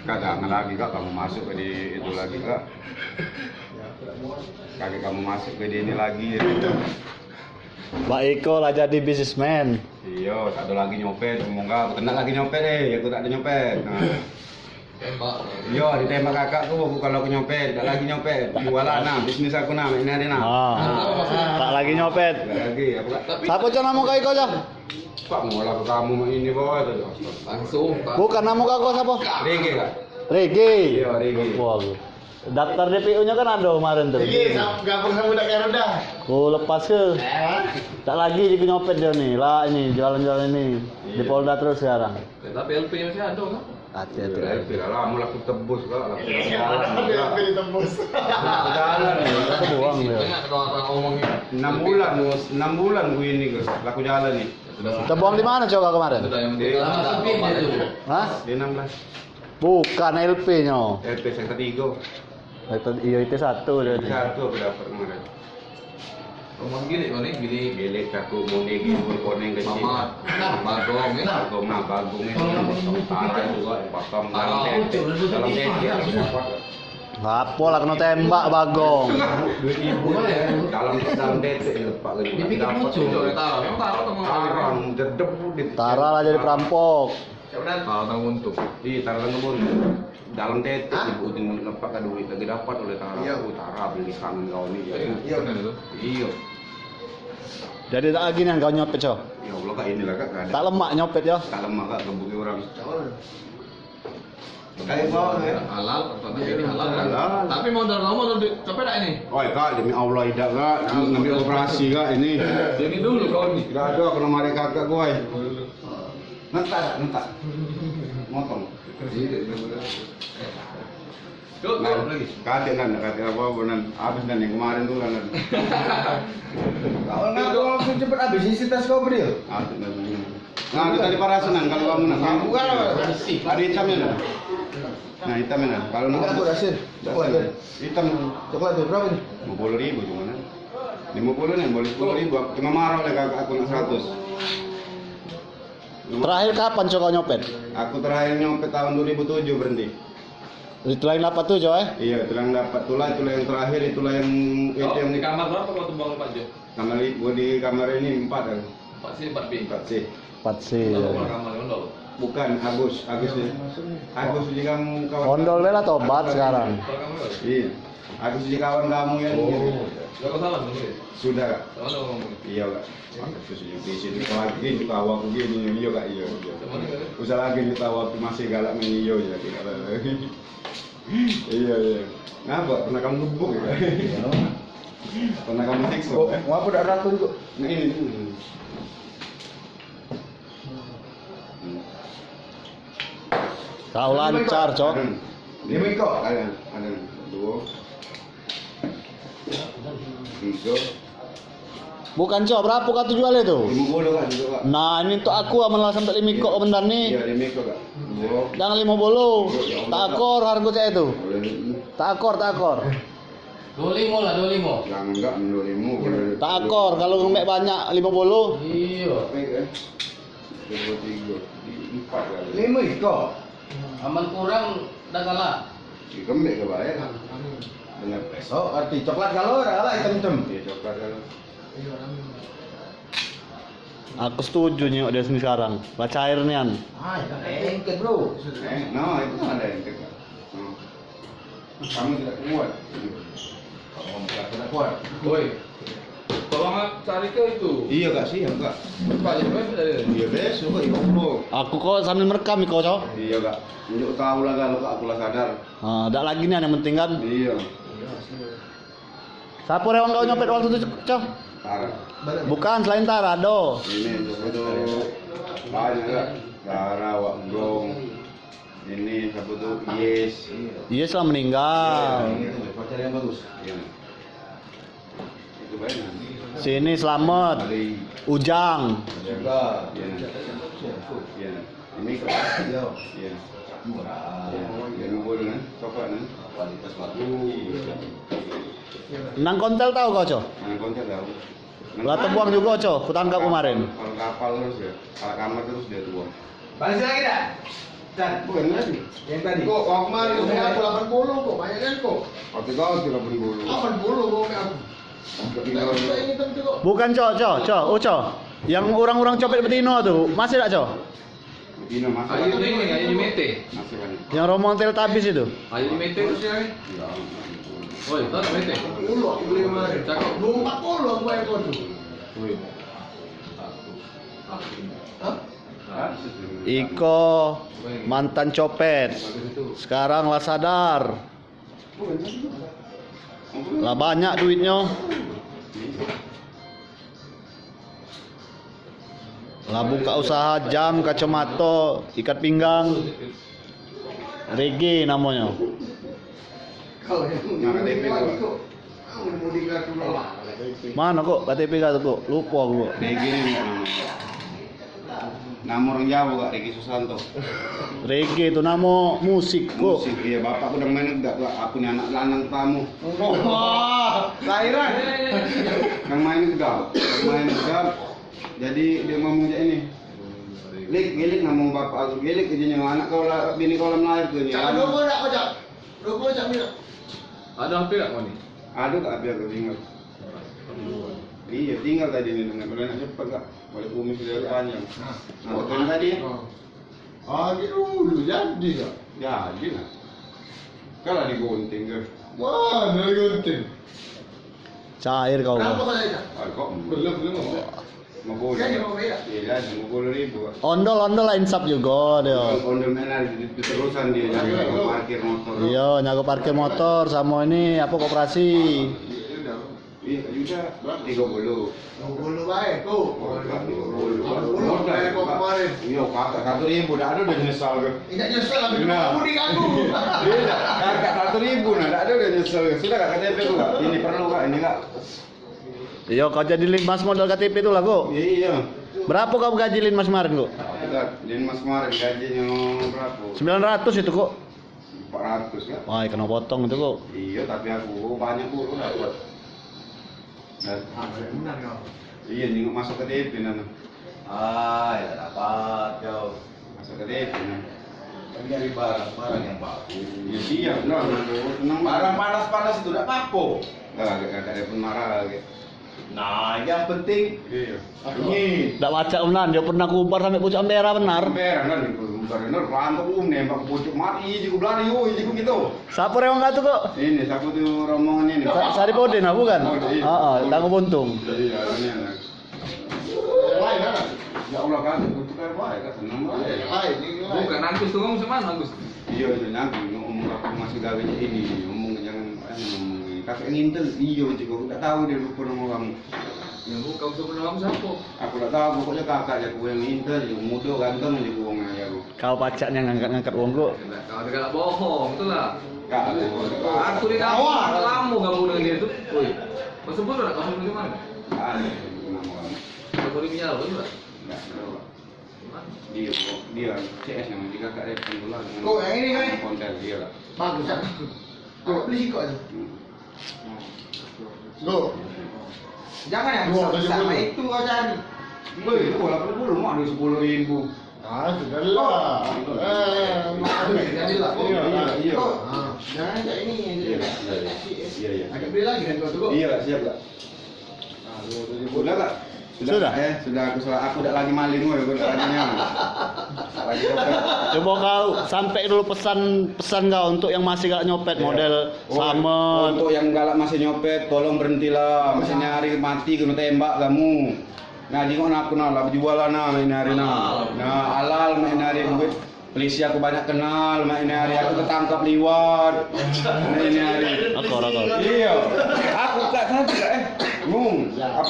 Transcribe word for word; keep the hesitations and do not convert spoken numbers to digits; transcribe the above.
Kadang lagi kak kamu masuk ke di itu lagi kak. Kaki kamu masuk ke di ini lagi. Mbak Iko lah jadi businessman. Iyo, tak ada lagi nyopet. Semoga aku tak lagi nyopet eh. Aku tak ada nyopet. Nah. Tembak. Iyo, ditembak kakak tu. Aku kalau aku nyopet, tak lagi nyopet. Jualan nah, bisnis aku nah, ini hari nah. Ah. Tak lagi nyopet. Tak lagi. Aku tak. Siapa cak nama kau Iko cak? Pak ngolah ke kamu mak ini bawa tu. Langsung. Pak. Bukan nama kau siapa? Rege kak. Rege. Iyo Rege. Wah. Daftar D P U-nyo kan ado kemarin tu. Iki sam- gabung samo dak karo dah. Ku lepas ke? Eh? Tak lagi je ku nyopet dio ni. Lah ini jualan-jualan ini. Di Polda terus sekarang. Eh, tapi L P masih ado kan? Hati-hati. L P lah lamo lah ku tebus kak. Lah ku jalan. Tapi L P ditebus. Lah ku jalan ni. Aku buang dia. Banyak kata orang ngomong ni. Enam bulan, enam bulan ku ini ke. Lah ku jalan ni. Tebuang di mana coba kemarin? Sudah yang Di- Lama tapi dia tu. Hah? Di enam belas. Bukan L P-nyo. L P sektor tiga. Sektor, iyo, itu satu dia. Itu satu aku dapat kemarin. Rumah gilik kau ni, gilik. Gilik cakup muni gitu, koneng kecil. Mamat, Bagong, ni lah. Bagong, nah, Bagong ni. Tara juga, Bagong. Tara. Dalam tete, dalam tete aku dapat. Apo lah kena tembak Bagong. Duit ibu dalam, dalam tete lepak lagi. Dipikir dapat muncul. Tara, memang Tara tu. Tara, dedep, dedep. Tara lah jadi perampok. Siapa dah? Ah, tang untung. Iya, Tara tang untung. Dalam tete ibu tu lepak ke duit lagi dapat oleh Tara. Iya. Oh, Tara beli kangen kau ni. Iya, benar tu. Iya. Jadi tak lagi nih kau nyopet, Cok? Ya Allah, kak, inilah, kak, kak. Tak lemak nyopet, ya? Tak lemak, kak, gebuki orang. Kayak bawang, ya? Halal, atau tak ini halal, kan? Halal. Tapi modal kamu modal duit, capek tak ini? Oi, kak, demi Allah, idak, kak. Ngambil operasi, kak, ini. Ini dulu kau ni. Tidak ada, aku nak mari kakak, gue. Nentak, nentak. Motong. Iya, iya, iya. Yuk, nah, yuk, lagi. Katik kan, katik apa, apa, nan. Habis kan yang kemarin tu kan. Kau nak langsung cepet habis isi tas kau apa dia? Habis kan. Nah, itu tadi parasan, Nang, kalau kamu nak. Aku kan, ada hitamnya, Nang. Nah, hitamnya, Nang. Kalau nak aku rasa. Coklat, Nang. Hitam. Coklat tu berapa ni? Lima puluh ribu cuma, Nang. Lima puluh, Nang, boleh sepuluh ribu. Aku cuma marah oleh kakak aku nak seratus. Terakhir kapan coba nyopet? Aku terakhir nyopet tahun dua ribu tujuh berhenti. Itulah yang dapat tu, Coy, eh? Iya, itulah yang dapat. Itulah, itulah yang terakhir, itulah yang itu yang di kamar berapa kau tumbang empat je? Kamar i-, gua di kamar ini empat kan. Empat C, empat B. Empat C. Empat C. Tahu ya. Kamar ondol? Bukan, Agus, Agus ni. Agus ni kamu kawan. Ondol lah tobat sekarang. Kalau kamu tahu? Iya. Agus ni kawan kamu yang ini. Oh. Sudah kau salam dulu ya? Sudah, Kak. Sama-sama ngomong. Iya, Kak. Aku setuju di sini lagi juga awak begini, iya, Kak, iya, iya. Usah lagi kita awak masih galak main iya, iya, iya. Iya, iya. Ngapa? Pernah kamu gebuk ya? Pernah kamu siksa? Oh, ngapa dak rata juga? Nah, ini, ini. Kau lancar, Cok. Lima ikok. Ada, ada dua. Tiga. Bukan, Cok, berapa kau tu jual itu? Lima puluh kan juga, Kak. Nah, ini untuk aku aman lah sampai lima ikok benda ni. Iya, lima ikok, Kak. Dua. Jangan lima puluh. Iya, iya. Tak akor harga cak itu. Boleh. Tak akor, tak akor. Dua lima lah, dua lima. Jangan enggak dua lima. Tak akor kalau ngemek banyak lima puluh. Iya. Berapa ya? Dua puluh tiga. Di empat kali. Lima ikok. Aman kurang dah kalah. Dikembek ke bae lah. Dengan besok arti coklat kalau dah kalah hitam-hitam. Iya, coklat kalau. Aku setuju nyok dia sini sekarang. Lah cair nian. Ah, itu engket, Bro. Eh, nah, itu ada engket, Kak. Hmm. Kamu tidak kuat. Kamu tidak kuat. Woi. Tolong cari ke itu. Iya, Kak, siap, Kak. Pak, ya, Pak, eh. Iya, besok, Kak, ya Allah. Aku kok sambil merekam iko, Cok. Iya, Kak. Unjuk tahu lah kalau Kak, aku lah sadar. Ah, dak lagi nih yang penting kan. Iya. Siapa rewang kau nyopet waktu itu, Cok? Tara. Bukan, selain Tara, do. Ini untuk itu banyak, Kak. Tara, Wak Gong. Ini siapa tu? Yes. Yes lah meninggal. Iya, itu pacar yang bagus. Iya. Itu baik, nah. Sini Selamat. Bali. Ujang. Juga. Iya, nah. Iya, nah. Ini keren. Iya. Iya. Murah. Iya. Yang boleh, nah. Coklat, nah. Kualitas bagus. Iya. Nang kontel tahu kau, Cok? Nang kontel tahu. Lah tebuang juga, Cok. Ku tangkap kemarin. Kalau kapal terus ya. Kalau kamar terus dia tebuang. Balik lagi dah. Dan, bukan lagi. Yang tadi. Kok, wang kemarin, kok, aku delapan puluh, kok, banyak kan, kok? Waktu kau tu delapan puluh. Delapan puluh, kok, aku. Bukan, Cok, Cok, Cok, oh, Cok. Yang orang-orang copet betino tu, masih tak, Cok? Betino masih. Ayo, ini, ayo, ini mete. Masih banyak. Yang rombongan Teletubbies itu? Ayo, ini mete terus ya, eh? Ya. Woi, tak mete. Dulu aku beli kemarin. Cakep. Dua empat puluh aku bayar kau tu. Woi. Hah? Iko mantan copet, sekarang lah sadar, lah banyak duitnyo, lah buka usaha jam, kacamato, ikat pinggang, Rege namonyo. Nah, K T P tu. Mano kok K T P kau tu, kok? Lupo aku, kok. Rege ni namo. Namo orang Jawa, kak, Rege Susanto. Rege tu namo musik, kok. Musik, iyo. Bapak ku dang main negap, kak. Aku ni anak lanang pertamo. Wah, lahiran. Dang main negap, dang main negap. Jadi dio ngomong cak ini. Lik, Gilik, namo bapak aku. Gilik, anak kau lah, bini kau lah melahir tu ni. Cak, dua puluh dak, Cak? Dua puluh, Cak, minta. Ado H P dak kau ni? Ado, kak, H P aku tinggal. Iyo, tinggal tadi ni dengan, kalau nak cepet, kak. Balik bumi sudah panjang. Nah, betul tadi. Ah, gitu dulu, jadi, kak? Jadi lah. Kalah digunting ke? Wah, dari gunting. Cair kau. Berapa kau tadi, Cak? Ah, kok belum, belum. Lima puluh. Jadi, mau bayar? Iyo, jadi lima puluh ribu, kak. Ondol, ondol lah insap jugo dio. Ondol main hari terusan dio jago parkir motor. Iyo, jago parkir motor samo ini, apo, koperasi. Iyo, udah. Iyo, udah. Tiga puluh. Tiga puluh bae, tuh. Oh, tiga puluh. Tiga puluh bae kok kemarin. Iyo, kak, satu ribu, dak ado dio nyesal ke? Dak nyesal, tapi nah. Kamu diganggu. Iyo, kak, satu ribu, nah, dak ado dio nyesal ke? Sudah, kak, K T P tu, kak. Ini perlu, kak, ini, kak. Iyo, kau jadi linmas modal K T P tu lah, kok. Iyo. Berapo kau gaji linmas kemarin, kok? Linmas kemarin gajinyo berapo? Sembilan ratus itu, kok. Empat ratus, kak. Wah, kena potong itu, kok. Iyo, tapi aku banyak pulok dapat. Nah, banyak benar kau. Iyo, nengok masuk K T P nano. Ah, yo dapat kau. Masuk K T P nano. Kan nyari barang-barang yang bagus. Iyo, siap lah, nano. Tenang. Barang panas-panas itu dak apo-apo. Nah, agak-agak dio pun marah lagi. Nah, yang penting. Iyo. Ni. Dak pacak benar, dio pernah kubar sampe pucuk Ampera benar. Ampera kan, kubar benar, rampok um nembak pucuk mati, jiku belari, oi, jiku gitu. Siapo rewang kau tu, kok? Ini, siapo tu rombongan ini? Sa-, Saripudin lah, bukan? Oh, iyo. Heeh, Tangguh Buntung. Iyo, ini anak. Yang lain, kan? Ya Allah, kan, itu kan baik, kan, senang baik. Bukan, Agus tu, ngomong sama Agus. Iyo, itu nyangkut, ngomong aku masih gawe cak ini, ngomong jangan, eh, ngomong ini. Kakek ngintel, iyo, cik, aku tak tahu dia lupa nama kamu. Ya, bu, kamu sebut nama kamu siapa? Aku tak tahu, pokoknya kakak je aku yang ngintel, je muda, ganteng je aku wong aja aku. Kau pacak yang ngangkat-ngangkat wong, kok. Kau ada galak bohong, itulah. Kak, aku, aku di kampung, lama kamu dengan dia tu. Woi, kau sebut tak, kau sebut di mana? Ada, nama kamu. Kau di Mial, betul tak? Enggak, enggak. Dia, dia C S yang di kakak dia pun bola dengan. Kok yang ini, kan? Konten dia lah. Bagus, kan? Kok beli sikok tu? Hmm. Go. Jangan yang besar-besar, itu kau cari. Woi, itu lapan puluh, mak ada sepuluh ribu. Ah, sudahlah. Eh, mak ada. Jadilah. Iya, iya. Kok? Ah, jangan kayak ini. Iya, iya, iya. Iya, iya. Agak beli lagi kan kau tu, kok? Iya, siap, Kak. Sudah, Kak? Sudah. Sudah, eh, sudah aku salah, aku dak lagi maling, woi, aku dak lagi nyang. Lagi dapat. Coba kau sampai dulu pesan, pesan kau untuk yang masih galak nyopet, model. Oh, sama. Untuk yang galak masih nyopet, tolong berhentilah. Masih nyari mati kena tembak kamu. Nah, jingok aku nah, lah bejual lah nah, ini hari nah. Nah, halal main hari duit. Polisi aku banyak kenal, mak ini hari aku ketangkap liwat. Mak ini hari. Akor, akor. Iya. Aku tak tahu, eh. Ngomong. Apa